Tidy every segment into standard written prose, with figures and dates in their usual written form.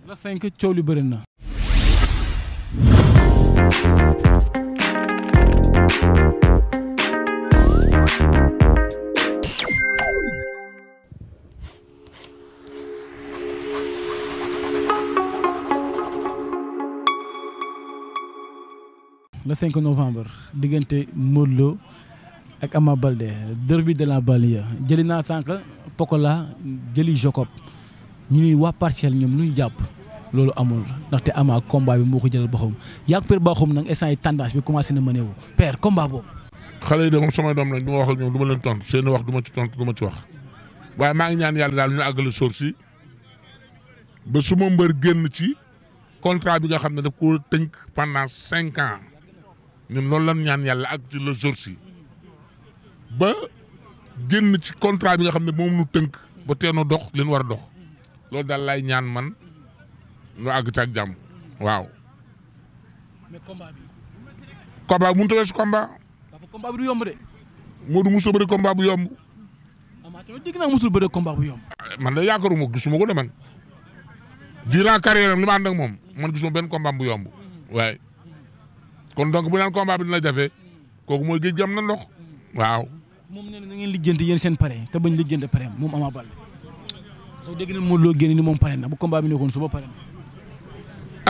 la 5 coow li bëri na. le 5 novembre diggante Modou Lo ak Ama Baldé derby de la banlieue jëli naa sànq Pokola jëli Jacob ñu ñuy waa Parcelles ñoom lu ñu jàpp loolu amul ndaxte Ama combat bi moo ko jëlal boppam yàgg Père Bakhoum nag instant yi tendance bi commencé na mëne wu Père combat boobu. xale yi de moom samay doom lañ du ma wax ak ñoom du ma leen tontu seen wax du ma ci tontu du ma ci wax waaye maa ngi ñaan yàlla daal ñu àggale sóor si ba su ma mbër génn ci contrat bi nga xam ne daf ko tënk pendant 5 ans ñun loolu lan ñaan yàlla ak ci le jour si ba génn ci contrat bi nga xam ne moom nu tënk ba teenoo dox leen war a dox loolu daal lay ñaan man nu àgg ci ak jàmm waaw. mais combat bi. combat mënut a weesu combat. combat bi du yomb de. Modou musul bëri combat bu yomb. Ama tamit dégg naa musul bëri combat bu yomb. man de yaakaaruma gisuma ko de man durant carrière am li ma ànd ak moom man gisuma benn combat bu yomb waaye kon donc bu naan combat bi dina jafe kooku mooy géej gi am na ndox waaw. moom nee na ngeen lijjanti yéen seen pare te bañ lijjanti pare moom Ama Baldé soo dégg na Modou Lo génn ni moom pare na bu combat bi nekkoon suba pare na.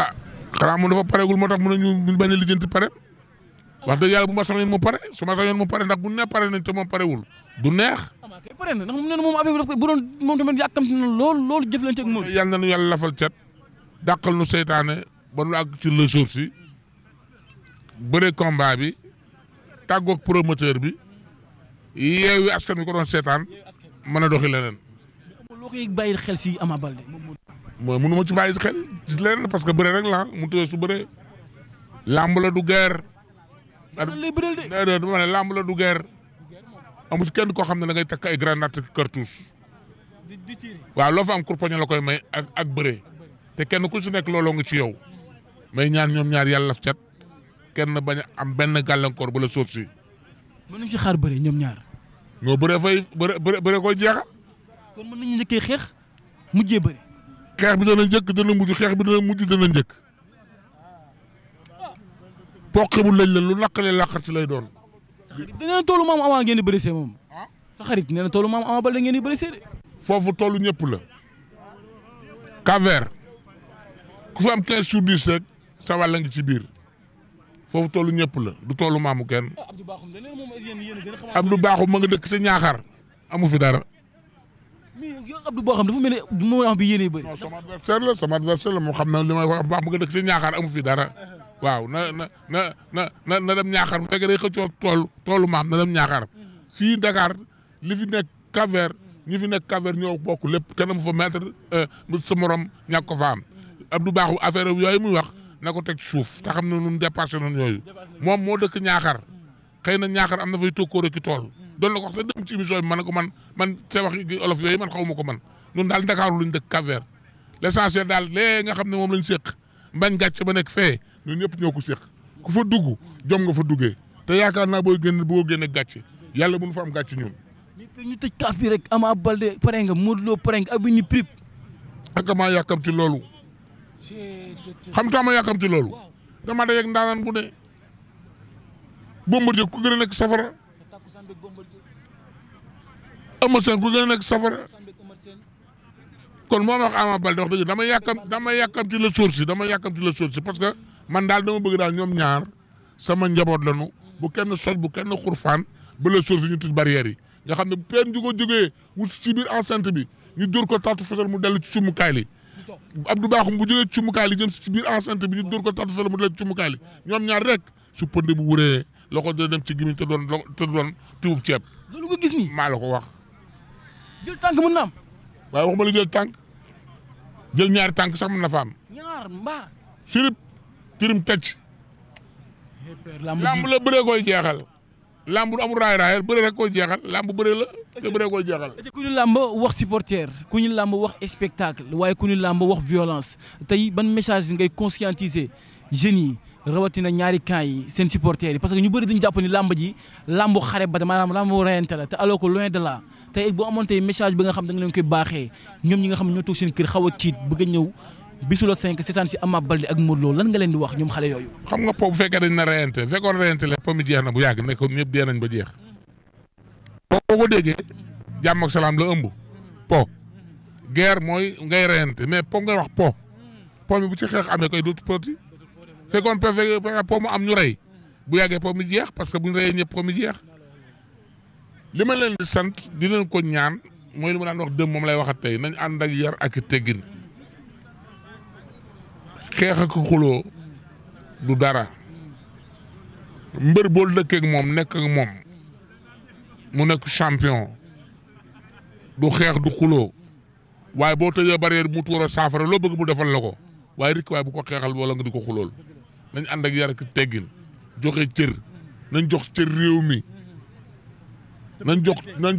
ah xanaa moom dafa pareegul moo tax mën nañu bañ a lijjanti pare wax dëgg yàlla bu ma sañoon mu pare su ma sañoon mu pare ndax bu ne pare nañ te moom parewul du neex. Ama kay pare na ndax moom nee na moom affaire bi bu doon moom tamit yàkkamti na loolu jëflante ak moom. yàlla na nu yàlla lafal cet dàqal nu seytaane ba nu àgg ci le jour si bëre combat bi tàggoog promoteur bi yeewi askan wi ko doon seetaan mën a doxi leneen. loo koy bàyyi xel si Ama Baldé. mooy mënu ma ci bàyyi xel ci leneen parce que bëre rek la mu tëye su bëre làmb la du guerre. déedéet dama ne làmb la du guerre amu ci kenn koo xam ne da ngay takk ay grenade cartouche waaw loo fa am kurpaño la koy may ak bëre te kenn ku ci nekk looloo nga ci yow may ñaan ñoom ñaar yàlla laf cat kenn bañ a am benn gàllankoor ba la sóor si. mën nañu si xaar bëre ñoom ñaar. ñoo bëree fay bëre koy jeexal. kon mën nañu njëkkee xeex mujjee bëre. xeex bi dana njëkk dana mujj xeex bi dana mujj dana njëkk. poqe bu lañ la lu naqalee laqat ci lay doon. sa xarit nee na toolu maam Ama ngeen di bëri see moom. sa xarit nee na toolu maam Ama Baldé ngeen di bëri see de. foofu toolu ñëpp la. Cap-Vert ku fi am 15 sur 10 rek sa wàll ngi ci biir foofu toolu ñëpp la du toolu maamu kenn. Abdou Bakhoum ma nga dëkk sa ñaaxar amu fi dara. mais yow Abdou Bakhoum dafa mel ni moment bi yéenay bëri. non sama adversaire la moo xam ne li may wax bu baax ma nga dëkk sa ñaaxar amu fi dara. waaw na dem ñaaxar bu fekkee day xëccoo toolu maam na dem ñaaxar fii Dakar li fi nekk Cap-Vert ñi fi nekk Cap-Vert ñoo bokk lépp kenn mu fa mettre sa morom ñàkk ko fa am Abdou Bakhoum affaire yooyu muy wax na ko teg suuf te xam ne ñun dépassé nañ yooyu moom moo dëkk ñaaxar xëy na ñaaxar am na fay tokkóor ki tool doon na ko wax sax dem ci émission bi ma ne ko man see wax olof yooyu man xaw ma ko man ñun daal Ndakaaru luñ dëkk Cap-Vert l'essentiel daal léegi nga xam ne moom lañ séq mbañ gàcce ba nekk fee ñun ñëpp ñoo ko séq ku fa dugg jom nga fa duggee te yaakaar naa booy génn boo génne gàcce yàlla bu ñu fa am gàcce ñun. mais ñu tëj kaaf bi rek Ama Baldé pare nga Modou Lo pare nga ak bi ñu prip. ak maa yàkkamti loolu. xam nga ma yàkkamti loolu. dama day yegg ndaanaan bu ne. Bombardier ku gën a nekk safara. Eumeu Sène ku gën a nekk safara. kon moom wax Ama Baldé wax dëgg dama yàkkamti la source dama yàkkamti la source parce que man daal dama bëgg daal ñoom ñaar sama njaboot lañu bu kenn soj bu kenn xurfaan ba la source ñu tudd barrière yi nga xam ne bu kenn ju ko jógee wut ci biir enceinte bi ñu dóor ko taatu fetal mu dellu ci cumukaay li Abdou Bakhoum bu jógee ci cumukaay li jëm ci biir enceinte bi ñu dóor ko taatu fetal mu dellu ci cumukaay li ñoom ñaar rek su pënde bu wuree loxo dina dem ci gimiñ te doon tiwub ceeb. loolu nga gis nii maa la ko wax. jël tànk mën na am. waaye waxuma la jël tànk jël ñaari tànk sax mën na fa am. ñaar mbaa. firib tirim tëcc. lamb la bëree koy jeexal. lamb amul raay bëre rek koy jeexal lamb bëre la te bëre koy jeexal. ku ñu lamb wax supporter ku ñu lamb wax spectacle waaye ku ñu lamb wax violence tey ban message ngay conscientiser jeunes yi rawatina ñaari camp yi seen supporters yi parce que ñu bëri dañu jàpp ni lamb ji lambu xare ba maanaam lambu reyante la te alors que loin de là tey boo amoon tey message bi nga xam da nga leen koy baaxee ñoom ñi nga xam ne ñoo toog seen kër xaw a tiit bëgg a ñëw bisu la 5 seetaan si Ama Baldé ak Modou Lo lan nga leen di wax ñoom xale yooyu. xam nga po bu fekkee dañ na reyante fekkoon reyante la po mi jeex na bu yàgg nekkoon ñëpp dee nañ ba jeex boo ko déggee jàmm ak salaam la ëmb po guerre mooy ngay reyante mais po ngay wax po mi bu ci xeex amee koy dootu poti fekkoon po mu am ñu rey bu yàggee po mi jeex parce que bu ñu reyee ñëpp po mi jeex li ma leen di sant di leen ko ñaan mooy li ma daan wax dëm moom lay waxat tey nañ ànd ak yar ak teggin xeex ak xuloo du dara mbër boo dëkkee ak moom nekk ak moom mu nekk champion du xeex du xuloo waaye boo tëjee barrière mu tuur a saafara loo bëgg mu defal la ko waaye rek waaye bu ko xeexal wala nga di ko xulool nañ ànd ak yar ak teggin joxe cër nañ jox cër réew mi nañ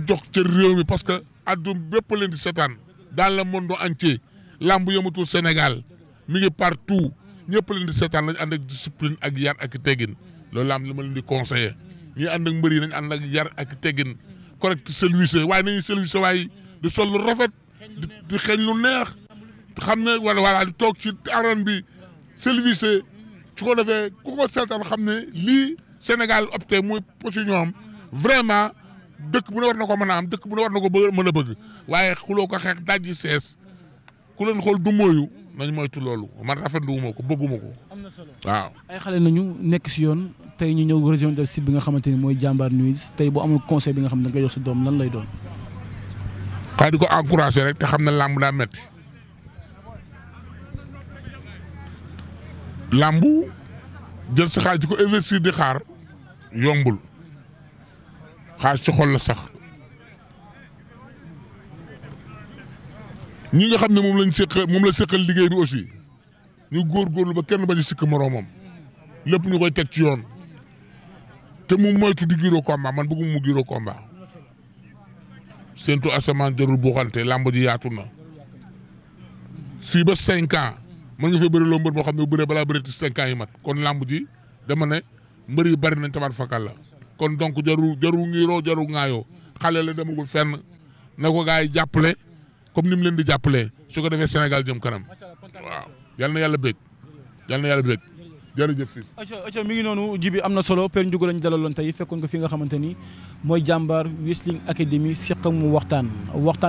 jox cër réew mi parce que adduna bépp leen di seetaan dans le monde entier lamb yëmatul Sénégal mi ngi partout ñëpp leen di seetaan nañ ànd ak discipline ak yar ak teggin loolu la am li ma leen di conseiller ñi ànd ak mbër yi nañ ànd ak yar ak teggin correct service waaye nañu service waaye di sol lu rafet di xeeñ lu neex xam ne wala di toog ci arène bi service su ko defee ku ko seetaan xam ne lii Sénégal opté muy position am vraiment dëkk bu ne war na ko mën a am dëkk bu ne war na ko mën a bëgg waaye xuloo ko xeex dajji sees ku leen xool du mooyu nañ moytu loolu man rafetluwuma ko bëgguma ko. am na solo waaw. ay xale nañu nekk si yoon tey ñu ñëw rejoindre site bi nga xamante ni mooy Jambar News tey boo amul conseil bi nga xam ne da nga jox sa doom lan lay doon. xëy di ko encouragé rek te xam ne làmb daa metti làmb jël sa xaalis di ko investir di xaar yombul xaalis ci xol la sax ñi nga xam ne moom la seqal liggéey bi aussi ñu góorgóorlu ba kenn bañ a sikk moroomam lépp ñu koy teg ci yoon te mu moytu di giro combat man bëggum mu giro combat seentu asamaan jarul buuxante làmb ji yaatu na fii ba 5 ans mën nga fee bëri loo mbër boo xam ne bu bëree balaa bëri 5 ans yi mat kon làmb ji dama ne mbër yi bari nañ tabaat fakal la kon donc jarul ngiroo jarul ŋaayoo xale la demagul fenn na ko gars yi jàppale comme ni mu leen di jàppalee su ko defee Sénégal jëm kanam waaw yal na yàlla bëgg jërëjëf fii. acca mi ngi noonu Djiby am na solo Père Ndiouga lañ dalaloon tey fekkoon ko fi nga xamante ni mooy Jambar Wrestling Academy seq ak mu waxtaan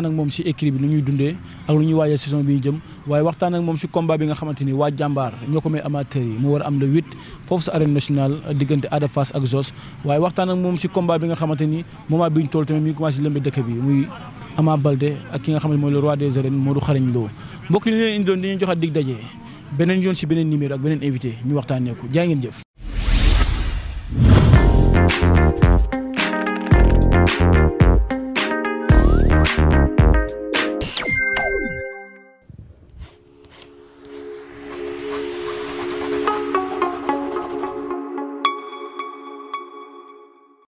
ak moom si écrit bi lu ñuy dundee ak lu ñuy waajal saison bi ñu jëm waaye waxtaan ak moom si combat bi nga xamante ni waa Jambar ñoo ko may amateurs yi mu war a am le 8 foofu sa arène nationale diggante Ada Fass ak Zos waaye waxtaan ak moom si combat bi nga xamante ni moment bi ñu toll tamit mi ngi commencé lëmbe dëkk bi muy Ama Baldé ak ki nga xamante mooy le roi des arènes Modou Xarañ Lo mbokk yi leen indi doon dañuy joxaat dig daje beneen yoon si beneen numéro ak beneen invité ñu waxtaanee ko jaa ngeen jëf.